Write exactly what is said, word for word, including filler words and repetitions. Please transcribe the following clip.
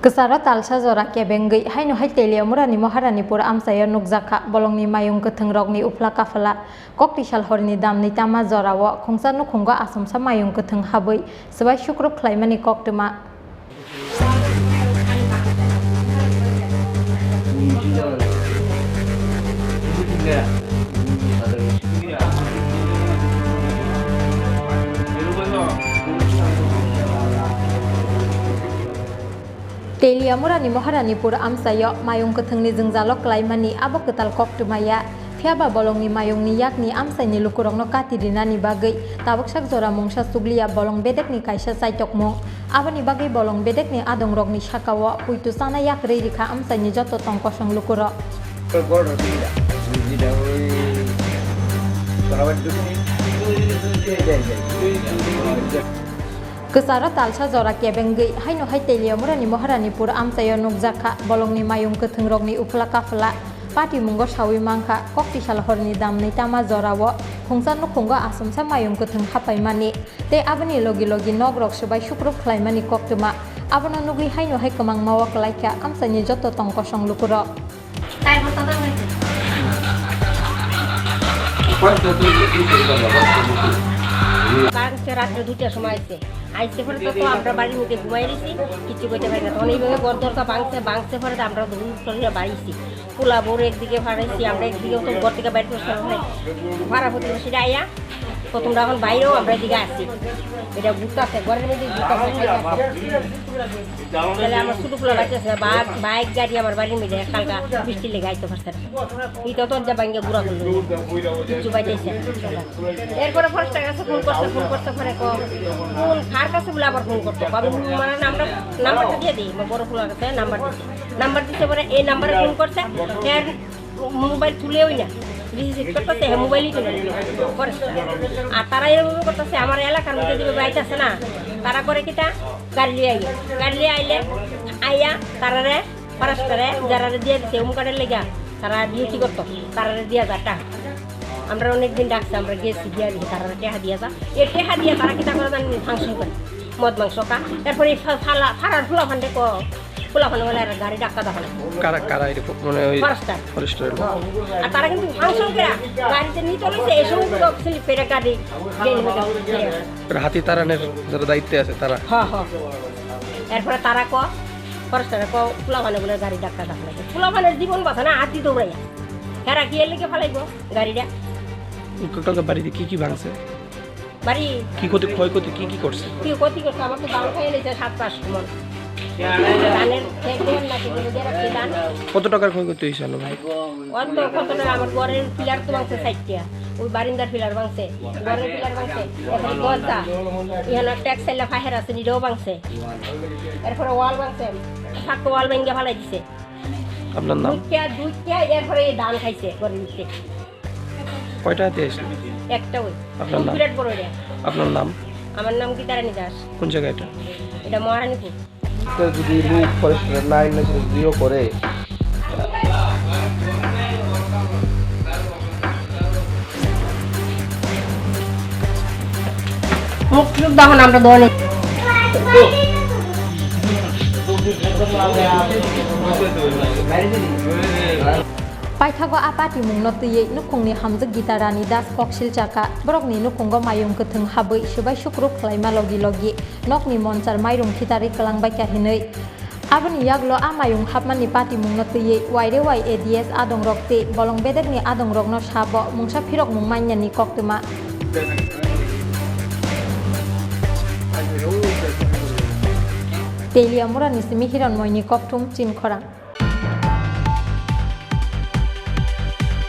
Kwcharo talsa jora kebengwi haino hai Teliamurani Moharanipur amchaio nukjakha, bolongni mayung kwthwngrokni uphla kaphla. Koktisal horni damni tama jorao khungsa nukhungo asomsa mayung kwthwng habwi swbai sukrup khlaimani koktwma. Teliamurani Moharanipur amchaio mayung kwthwngni jwngjalo klaimani abo kwtal koktwma ya. Phiyaba bolongni mayungni yakni amchaini lukurokno kati rinani bagwi tabuksak jora mungsa chukliya bolong bedekni kaisa chaitokmung. Aboni bagwi bolong bedekni adongrokni sakao puitu chana yak rwi rikha amchaini joto tong kosong lukurok. Kwcharo talsa jora kebengwi haino hai Teliamurani Moharanipur amchaio nukjakha, bolongni mayung kwthwngrokni uphla kaphla patimungo sawi mankha, koktisal horni damni tama jorao khungsa nukhungo asomsa mayung kwthwng hapaimani tei aboni logi logi nokrok swbai sukrup khlaimani koktwma. Abono nugwi haino hai kwmangmao kwlaikha amchaini joto tong kosong lukurok. Bangse রাত্রে দুইটার সময় আইছে। আইছে পরে তো, তো আমরা বাড়ির মধ্যে ঘুমাই রয়েছি, কিচ্ছু করতে পারি না। তখন এইভাবে ঘর দরজা ভাঙছে, ভাঙছে পরে তো আমরা দৌড় করে বাড়িছি। পোলা বউর একদিকে ফাড়াইছি, আমরা একদিকে তো ঘর থেকে বাইরে করতে পারি না। পাড়া প্রতিবেশীরা আইয়া, তো তোমরা এখন বাইরেও আমরা এদিকে আসি। এটা ঘুরতে আছে, ঘরের মধ্যে ঘুরতে আছে, খাইতে আছে। তাহলে আমার ছোট পোলা লাগতেছে, বা-, বাইক গাড়ি আমার বাড়ির মধ্যে কালকা বৃষ্টি লেগে আইতে পারছে না। এটা তো যা ভাঙ্গে গুড়া করলো, কিচ্ছু পাইতেছে না। এরপরে ফরেস্টের কাছে ফোন করছে, ফোন করছে, পরে কো-, কোন কার কাছে বলে আবার ফোন করতো, বাবু মানে নাম্বার, নাম্বারটা দিয়ে দিই, আমার বড় পোলার কাছে নাম্বার দিচ্ছে। নাম্বার দিচ্ছে পরে এই নাম্বারে ফোন করছে, এর মোবাইল তুলেও না, রিসিভ করতেছে, হ্যাঁ, মোবাইলই তুলে না। ফরেস্ট। আর তারা এরকম করতেছে, আমার এলাকার মধ্যে যে বাইক আছে না, তারা করে কিতা, গাড়ি লিয়ে আইয়ে, গাড়ি লিয়ে আইলে আইয়া তারারে ফরেস্টারে যারা দিয়ে দিছে উমকারের লেগা, তারা ডিউটি করতো, তারারে দিয়া যা টাকা। আমরা অনেকদিন ডাকছি, আমরা গেছি, দিয়া দিছি, তারা টেহা দিয়া যা। এ টেহা দিয়া তারা কিতা করে জানি, ফাংশন করে, মদ মাংস খা। এরপরে এই ফা-, ফালা, ফারার ফুলা ফান্ডে ক-, ফুলা ফান্ডে বলে আর গাড়ি ডাক্কা দেখানো। কারা, কারা এটা ফো-, মানে ওই ফরেস্টার। ফরেস্টার। আর তারা কিন্তু ফাংশন করে, গাড়িতে নিয়ে চলেছে, এই সময় তো স্লিপ পেটে গাড়ি গেল হয়ে গেল। এরা হাতি তাড়ানোর যারা দায়িত্বে আছে তারা। হ্যাঁ, হ্যাঁ। এরপরে তারা ক-, ফরেস্টারে ক-, ফুলা ফান্ডে বলে গাড়ি ডাক্কা দেখানো। ফুলা ফান্ডের জীবন বাঁচা না, হাতি দৌড়াইয়া। হেরা কি এর লেগে ফালাইবো গাড়িটা? কালকে বাড়িতে কি কি ভাঙছে? বাড়ি কি ক্ষতি, ক্ষয়ক্ষতি কি কি করছে? কি ক্ষতি করছে? আমার তো ধান খাইয়ে নিয়েছে সাত পাঁচ মন। ধানের খেত দিয়ে নাকি করে দিয়ে রাখছি ধান। কত টাকার ক্ষয়ক্ষতি হয়েছে আনুমানিক? অত কত টাকা? আমার ঘরের পিলার তো ভাঙছে চারটা, ওই বারিন্দার পিলার ভাঙছে, ঘরের পিলার ভাঙছে, এখানে দরজা, এখানে ট্যাক্স চাইলে ফাহের আছে, নিলেও ভাঙছে, এরপরে ওয়াল ভাঙছে, ফাঁকা ওয়াল ভেঙে ফালাই দিছে। আপনার নাম? দুইটা, দুইটা, এরপরে এই ধান খাইছে ঘরের নিচে। কয়টা হাতি আসলো? একটা ওই। আপনার নাম? বিরাট বড় এটা। আপনার নাম? আমার নাম গীতারানী দাস। কোন জায়গা এটা? এটা মহারানীপুর। তো যদি লোক ফরেস্টার নাইন না সেটা জিরো করে। মুখ টুক তখন আমরা ধরে। Paithago a patimungno twiwi nukhungni hamjwk Gita Rani Das kok silchakha. Borokni nukhungo mayung kwthwng habwi swbai sukru khlaima logi logi nokni monchar mairum khitarwi kwlangbaikha hinwi. Aboni yaklo a mayung hapmani patimungno twiwi Y R A Y A D S adongrok tei bolong bedekni adongrokno sabo mungsa phirokmung manyani koktwma. Teliamurani simi Hironmoini kokthum Chinkhorang.